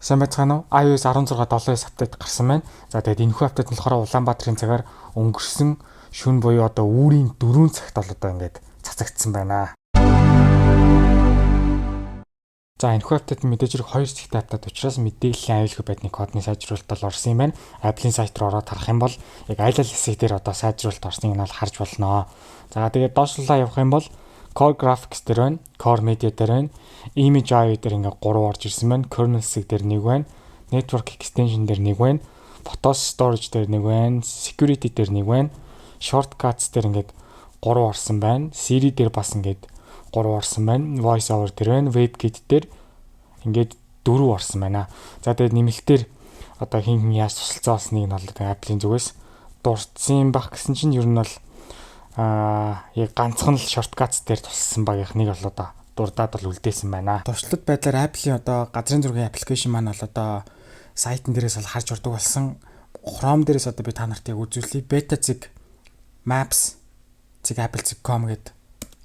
Сайн байцгаана уу? iOS 16.7-с update гарсан байна. За, тэгээд энэхүү update нь болохоор Улаанбаатарын цагаар өнгөрсөн шөнө буюу одоо үүрийн 4 цагт бол одоо ингээд цацагдсан байна. За, энэхүү update нь мэдээж хэрэг хоёр зэгтэй update учраас мэдээллийн аюулгүй байдлын кодны сайжруулалт бол орсон юм байна. Apple-ийн сайт руу ороод харах юм бол яг аль аль хэсэг дээр одоо сайжруулалт орсныг нь бол харж болно. За, тэгээд доошлолоо явах юм бол Core Graphics дээр байна, Core Media дээр байна, Image IO дээр ингээ 3 орж ирсэн байна, Kernel хэсэг дээр нэг байна, Network Extension дээр нэг байна, Photos Storage дээр нэг байна, Security дээр нэг байна, Shortcuts дээр ингээд 3 орсон байна, Siri дээр бас ингээд 3 орсон байна, Voice over дээр байна, WebKit дээр ингээд 4 орсон байна. За, тэгээд нэмэлтээр одоо хэн хэн яаж тусалцаа олсныг нь бол Apple-ийн зүгээс дурдсан юм байх гэсэн чинь ер нь бол яг ганцхан л shortcuts дээр тусалсан багийнх нэг бол одоо дурдаад бол үлдээсэн байна. Туршлага байдлаар Apple-ийн одоо газрын зургийн application маань бол одоо сайтн дээрээс бол харж урдаг болсон. Chrome дээрээс одоо би та нарт яг үзүүлье. beta.maps.apple.com гээд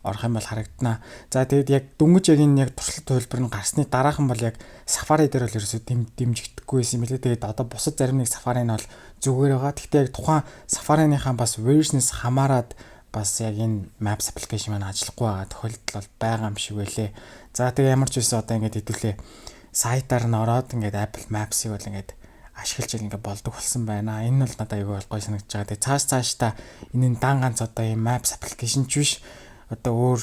орох юм бол харагдана. За, тэгээд яг дөнгөж яг энэ яг туршлага хувилбар нь гарсны дараахан бол яг Safari дээр бол ерөөсөө дэмжигдэхгүй байсан юм билээ. Тэгээд одоо бусад зарим нэг Safari нь бол зүгээр байгаа. Гэхдээ яг тухайн Safari-ныхаа бас version-ээс хамаарад бас яг энэ Maps application маань ажиллахгүй байгаа тохиолдол бол байгаа юм шиг байлээ. За, тэгээ ямар ч байсан одоо ингээд хэдүүлээ сайтаар нь ороод ингээд Apple Maps-ыг бол ингээд ашиглаж ингээд болдог болсон байна. Энэ нь бол надад аягүй бол гоё санагдаж байгаа. Тэгээ цааш цаашдаа энэ нь дан ганц одоо ийм Maps application ч биш, одоо өөр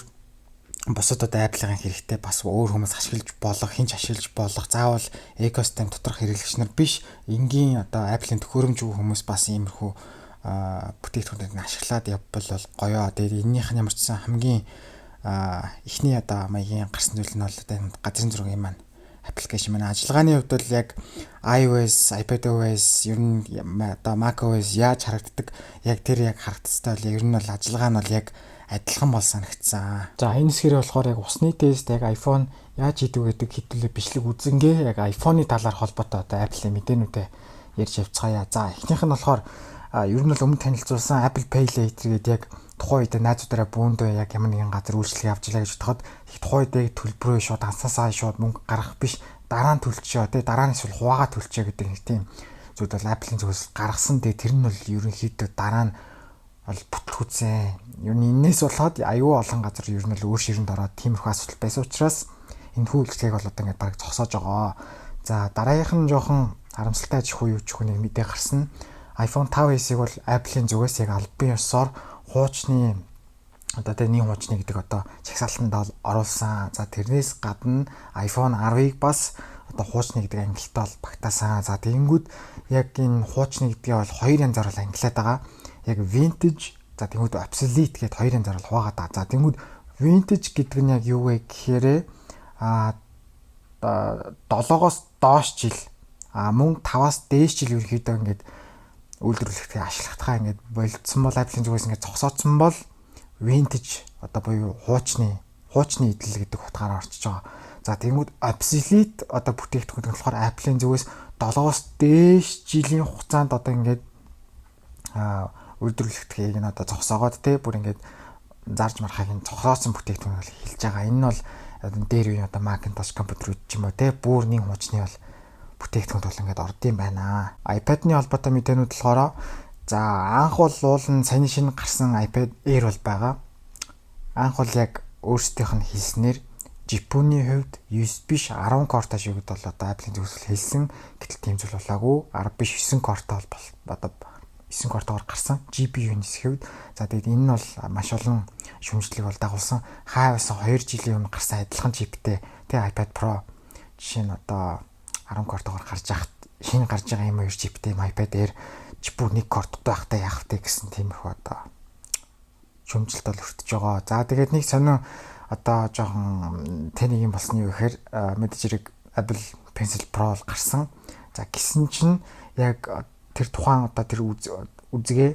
бусад одоо Apple-ийн хэрэгтэй бас өөр хүмүүс ашиглаж болох, хэн ч ашиглаж болох, заавал экосистем доторх хэрэглэгч нар биш, энгийн одоо Apple-ийн төхөөрөмжгүй хүмүүс бас иймэрхүү бүтээгдэхүүнүүд нь ашиглаад явбал бол гоё. Тэгээд энэнийх нь ямар ч сан хамгийн эхний одоо маягийн гарсан зүйл нь бол одоо энэ газрын зургийн маань application маань ажиллагааны хувьд бол яг iOS, iPadOS, ер нь одоо macOS яаж харагддаг, яг тэр яг харагдцтай бол ер нь бол ажиллагаа нь бол яг адилхан бол санагдсан. За, энэ хэсгэрээ болохоор яг усны тест яг iPhone яаж хийдэг гэдэг хэдүүлээ бичлэг үзэнгээ яг iPhone-ы талаар холбоотой одоо Apple-ийн мэдээнүүдээ ярьж явцгаая. За, эхнийх нь болохоор ер нь бол өмнө танилцуулсан Apple Pay Later гэдэг яг тухайн үед найзуудаараа бөөндөө яг ямар нэгэн газар үйлчлэг авч илаа гэж бодоход их тухайн үед яг төлбөрөө шууд ансаасаа шууд мөнгө гаргах биш, дараа нь төлчөө, тий, дараа нь эсвэл хуваагаа төлчөө гэдэг нэг тийм зүйл бол Apple-ийн зүгээс гаргасан. Тэгээ тэр нь бол ерөнхийдөө дараа нь бол бүтлгүүцсэн. Ер нь энэс болоод аюу олон газар ер нь бол өөр ширэнд ороод тиймэрхүү асуудал байсан учраас энэ хүү үйлчлэгийг бол одоо ингээд бараг зогсоож байгаа. За, дараагийнх нь жоохон харамсалтай ч хүү юу ч хүү нэг мэдээ гарсан. iPhone 5s-ыг бол Apple-ийн зүгээс яг албан ёсоор хуучны одоо тэ нэг хуучны гэдэг одоо жагсаалтанд бол оруулсан. За, тэрнээс гадна iPhone 10-ыг бас одоо хуучны гэдэг ангилалтай бол багтаасан. За, тэгэнгүүт яг энэ хуучны гэдгээ бол хоёр янзаар бол ангилаад байгаа. Яг vintage, за, тэгэнгүүт obsolete гэдээ хоёр янзаар бол хуваагаад байгаа. За, тэгэнгүүт vintage гэдэг нь яг юу вэ гэхээр 7-оос доош жил, мөн 5-аас дээш жил ерөнхийдөө ингээд үйлдвэрлэхдээ ашиглахтаа ингээд болцсон бол Apple-ийн зүгээс ингээд зогсоодсон бол vintage одоо буюу хуучны эдлэл гэдэг утгаараа орчиж байгаа. За, тэгмүүд obsolete одоо бүтээгдэхүүн нь болохоор Apple-ийн зүгээс 7-оос дээш жилийн хугацаанд одоо ингээд үйлдвэрлэхдээ нь одоо зогсоогоод те бүр ингээд зарж мархааг нь зогсоосон бүтээгдэхүүн бол хэлж байгаа. Энэ нь бол дээр үеийн одоо Macintosh компьютерүүд ч юм уу те бүр нэг хуучны бол бүтээгдэхүүнд бол ингээд ордог юм байна. iPad-ны холбоотой мэдээнүүд болохоор, за, анх бол уулын саяны шинэ гарсан iPad Air бол байгаа. Анх бол яг өөрсдийнх нь хэлснээр GPU-ны хувьд 9 биш, 10 core-той шигүүд бол одоо Apple-ийн зүгээс хэлсэн. Гэтэл тийм зүйл болоогүй. 10 биш, 9 core-той бол одоо 9 core-тойгоор гарсан GPU-ны хэсэгт. За, тэгээд энэ нь бол маш олон шүүмжлэлийг бол дагуулсан. Хаа байсан 2 жилийн өмнө гарсан адилхан чиптэй тэг iPad Pro жишээ нь одоо 10 core-тойгоор гарч яхад шинэ гарч байгаа юм хоёр чиптэй iPad Air GPU 1 core-той байхдаа яах вэ гэсэн тиймэрхүү одоо шүүмжлэлт бол өртөж байгаа. За, тэгээд нэг сонин одоо жоохон тэнийг юм болсон юу гэхээр мэдээж хэрэг Apple Pencil Pro бол гарсан. За, гисэн чинь яг тэр тухайн одоо тэр үзгээ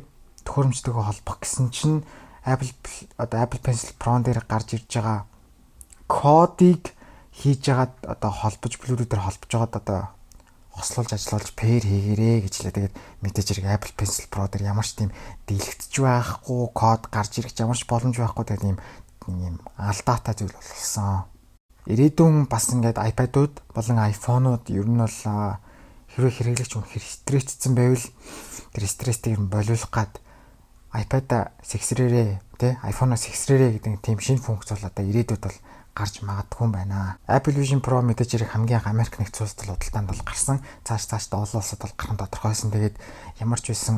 төхөөрөмжтэйгээ холбох гэсэн чинь Apple одоо Apple Pencil Pro дээр гарч ирж байгаа кодыг хийж байгаад одоо холбож Bluetooth-ээр холбож байгаад одоо хослуулж ажиллуулж pair хийгэрээ гэж лээ. Тэгээд мэдээж хэрэг Apple Pencil Pro дээр ямар ч тийм дийлэгдэж байхгүй, код гарч ирэх ямар ч боломж байхгүй. Тэгээд ийм алдаатай зүйл болсон. Ирээдүйн бас ингээд iPad-ууд болон iPhone-ууд ер нь бол хэрвээ хэрэглэгч үнэхээр стрессцсэн байвал тэр стрессийг нь болиулах гад iPad-а сэгсрээрээ, тий, iPhone-а сэгсрээрээ гэдэг тийм шинэ функц бол одоо ирээдүйд бол гарч магадгүй юм байна. Apple Vision Pro мэдээж хэрэг хамгийн анх Америк нэгдсэн улсад бол худалдаанд бол гарсан. Цааш цаашдаа олон улсад бол гарах нь тодорхойсон. Тэгээд ямар ч байсан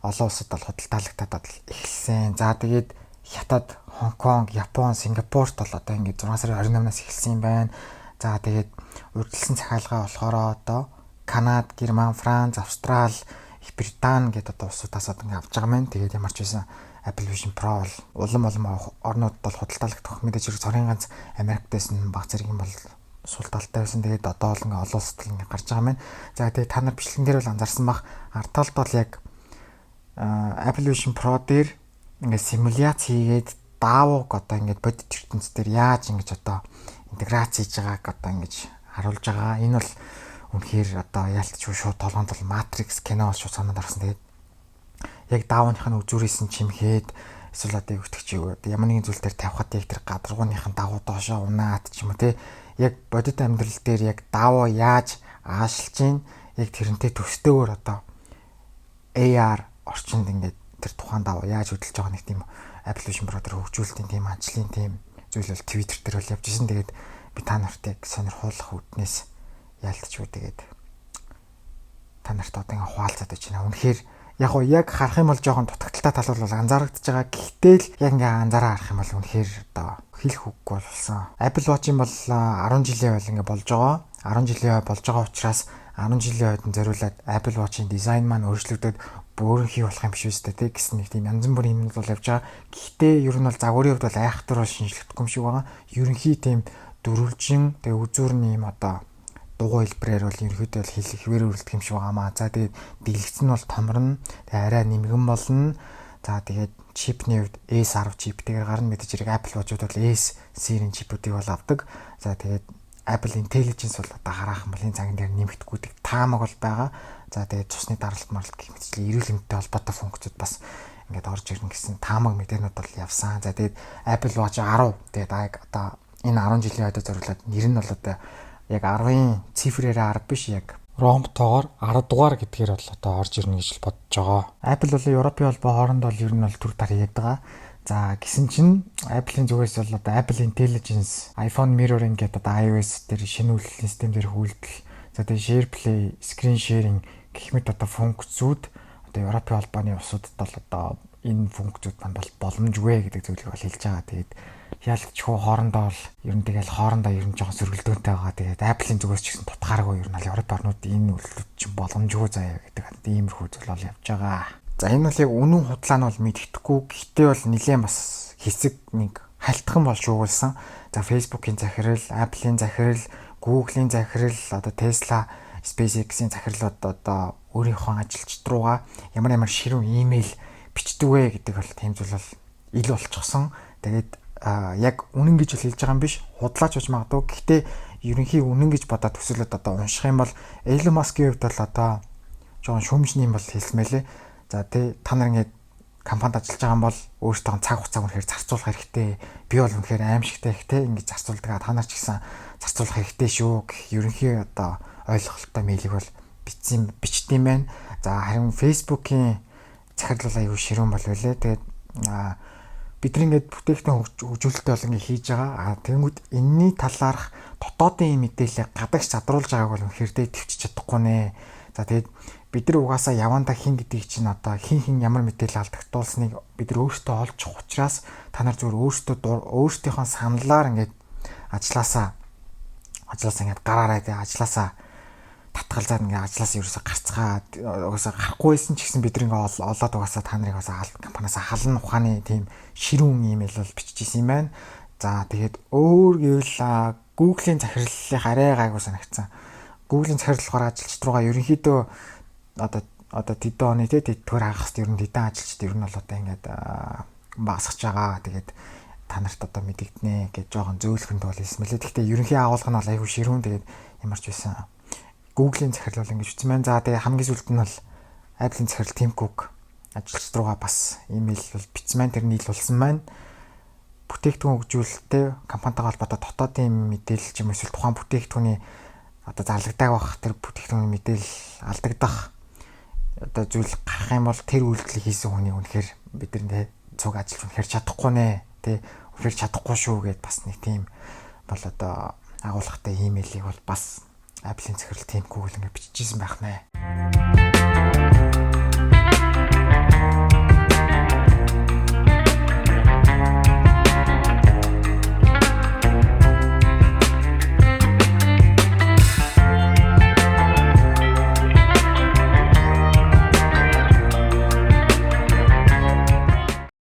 олон улсад бол худалдаалагдаад бол эхэлсэн. За, тэгээд Хятад, Хонконг, Япон, Сингапурт бол одоо ингээд 6 сарын 28-наас эхэлсэн юм байна. За, тэгээд урьдчилсан захиалга болохоор одоо Канад, Герман, Франц, Австрал, Их Британи гэдэг одоо улсуудаас одоо ингээд авч байгаа юм. Тэгээд ямар ч байсан Apple Vision Pro бол улам улам орнуудад бол худалдаалагдах, мэдээж хэрэг цорын ганц Америктээс нь баг зэрэг юм бол сул талтай байсан. Тэгээд одоо бол ингээ олон улсад ингээ гарч байгаа юм байна. За, тэгээд та нар бичлэгэн дээр бол анзаарсан бах. Ард талд бол яг Apple Vision Pro дээр ингээ симуляц хийгээд даавууг одоо ингээд бодит ертөнц дээр яаж ингэж одоо интеграц хийж байгааг одоо ингэж харуулж байгаа. Энэ бол үнэхээр одоо яалтчгүй шууд толгоонд бол Matrix кино шууд санаанд орсон. Тэгээд яг даавууных нь үзүүрээс нь чимхэд эсвэл одоо юу гэдэг чи ямар нэгэн зүйл дээр тавихад яг тэр гадаргууных нь дагуу доошоо унаад ч юм уу, те, яг бодит амьдрал дээр яг даавуу яаж аашилж гин яг тэрнтэй төстэйгээр одоо AR орчинд ингээд тэр тухайн даавуу яаж хөдөлж байгаа нэг тийм Apple Vision Pro дээр хөгжүүлэлтийн тийм ажлын тийм зүйл бол Twitter дээр бол явж исэн. Тэгээд би та нарт яг сонирхуулах үүднээс яалтчгүй тэгээд та нарт одоо ингээ хуваалцаад байж байна. Үнэхээр яг гоо яг харах юм бол жоохон дутагдалтай тал бол анзаарагдаж байгаа. Гэхдээ л яг ингээ анзаараа харах юм бол үнэхээр одоо хэлэх үггүй болсон. Apple Watch-ын бол 10 жилийн ойл ингээ болж байгаа. 10 жилийн ой болж байгаа учраас 10 жилийн ойд нь зориулаад Apple Watch-ын дизайн маань өөрчлөгдөд бөөрөнхий болох юм биш үстэй те гэсэн нэг тийм янз бүрийн юм бол явж байгаа. Гэхдээ ер нь бол загварын хувьд бол айхтар бол шинжлэхдэггүй юм шиг байгаа. Ерөнхий тийм дөрвөлжин тэгээ үзүүрний юм одоо дугуй хэлбэрээр бол ерөнхийдөө бол хэвээр өрөлдөх юм шиг байгаамаа. За, тэгээд дэлгэц нь бол томорно. Тэгээ арай нэмгэн болно. За, тэгээд чипний хувьд S10 чиптэйгээр гарна. Мэдээж хэрэг Apple Watch-ууд бол S серийн чипүүдийг бол авдаг. За, тэгээд Apple Intelligence бол одоо хараах юм бол энэ цагийн дээр нэмэгдэхгүй гэдэг таамаг бол байгаа. За, тэгээд цусны даралт маралт гэх мэтчлэн эрүүл мэндтэй холбоотой функцүүд бас ингээд орж ирнэ гэсэн таамаг мэдээнүүд бол явсан. За, тэгээд Apple Watch 10, тэгээд одоо энэ 10 жилийн ойдоо зориулаад нэр нь бол одоо яг 10-ын цифрээрээ 10 биш, яг ромтоогоор 10 дугаар гэдгээр бол одоо орж ирнэ гэж бодож байгаа. Apple бол Европын холбоо хооронд бол ер нь бол түр тар хийгээд байгаа. За, гисэн чинь Apple-ийн зүгээс бол одоо Apple Intelligence, iPhone Mirroring гэдэг одоо iOS дээр шинэ үйлдлийн систем дээр үйлдэл. За, тэгээ SharePlay, screen sharing гэх мэт одоо функцүүд одоо Европын холбооны улсуудад бол одоо энэ функцүүд маань бол боломжгүй гэдэг зүйлийг бол хэлж байгаа. Тэгээд ялчгүй хоорондоо бол ер нь тэгэл хоорондоо ер нь жоохон сөргөлдөөнтэй байгаа. Тэгээд Apple-ийн зүгээс ч гэсэн тутгааргүй ер нь Европ орнууд энэ үйлдэлүүд чинь боломжгүй заяа гэдэг иймэрхүү зүйл бол явж байгаа. За, энэ бол яг үнэн худлаа нь бол мэддэхгүй. Гэхдээ бол нэлээд бас хэсэг нэг халтхан бол шуугуулсан. За, Facebook-ийн захирал, Apple-ийн захирал, Google-ийн захирал, одоо Tesla, SpaceX-ийн захирлууд одоо өөрийнхөө ажилчид руугаа ямар ямар ширүүн имэйл бичдэг вэ гэдэг бол тийм зүйл бол ил болчихсон. Тэгээд яг үнэн гэж хэлж байгаа юм биш. Худлаач болж магадгүй. Гэхдээ ерөнхий үнэн гэж бодоод төсөөлөд одоо унших юм бол Elon Musk-ийн хувьд бол одоо жоохон шүүмжний юм бол хэлсмэлээ. За тий, та нар ингээд компанид ажиллаж байгаа юм бол өөртөө цаг хугацааг үнэхээр зарцуулах хэрэгтэй. Би бол үнэхээр аимшигтай их те ингэж зарцуулдаг. Та нар ч гэсэн зарцуулах хэрэгтэй шүү гэх ерөнхий одоо ойлголттой мэйлийг бол бичсэн бичдэм байна. За, харин Facebook-ийн захирал бол аюу ширүүн бол байлээ. Тэгээд бид нар ингээд бүтээгдэхүүн хөгжүүлэлтээ бол ингээд хийж байгаа. А тэгэнгүүт энэний талаарх дотоодын мэдээлэл гадагш задруулж байгааг бол үнэхээр дэ төвчж чадахгүй нэ. За, тэгээд бид нар угаасаа явандаа хин гэдгийг чинь одоо хин хин ямар мэдээлэл алдагдуулсныг бид нар өөрсдөө олж авах учраас та нар зүгээр өөрсдөө өөрсдийнхөө саналаар ингээд ажилласаа ажилласаа ингээд гараарай, тэгээ ажилласаа татгалзаад ингээд ажилласаа ерөөсө гарцгаа, угаасаа гарахгүй байсан ч гэсэн бид нар ингээд олоод угаасаа та нарыг бас компаниас халан ухааны тийм ширүүн имэйл бол биччихсэн юм байна. За, тэгээд өөр гэвэл Google-ийн захирлын арай гайгүй санагдсан. Google-ийн захирал болохоор ажилчид руугаа ерөнхийдөө одоо тэдэн оны те тэддүгээр хагаст ер нь тэдэн ажилчид ер нь бол одоо ингээд багасгаж байгаа. Тэгээд та нарт одоо мэдэгдэнэ гэж жоохон зөөлхөнд бол хэлсэн мэлээ. Гэхдээ ерөнхий агуулга нь бол айгүй ширүүн. Тэгээд ямар ч байсан Google-ийн захирал бол ингэж үтсэн байна. За, тэгээ хамгийн сүүлд нь бол Apple-ийн захирал Tim Cook ажилчид руугаа бас имэйл бол бичсэн маань, тэр нийлүүлсэн маань. Бүтээгдэхүүн хөгжүүлэлттэй компанитайгаа холбоотой дотоодын мэдээлэл ч юм эсвэл тухайн бүтээгдэхүүний одоо зарлагдааг байх тэр бүтээгдэхүүний мэдээлэл алдагдах одоо зүйл гарах юм бол тэр үйлдэлийг хийсэн хүний үнэхээр бид нар цуг ажиллаж үнэхээр чадахгүй нэ, тэ, үнэхээр чадахгүй шүү гэд бас нэг тийм бол одоо агуулгатай имэйлийг бол бас Apple-ийн захирал Tim Cook ингээд бичижсэн байх нэ.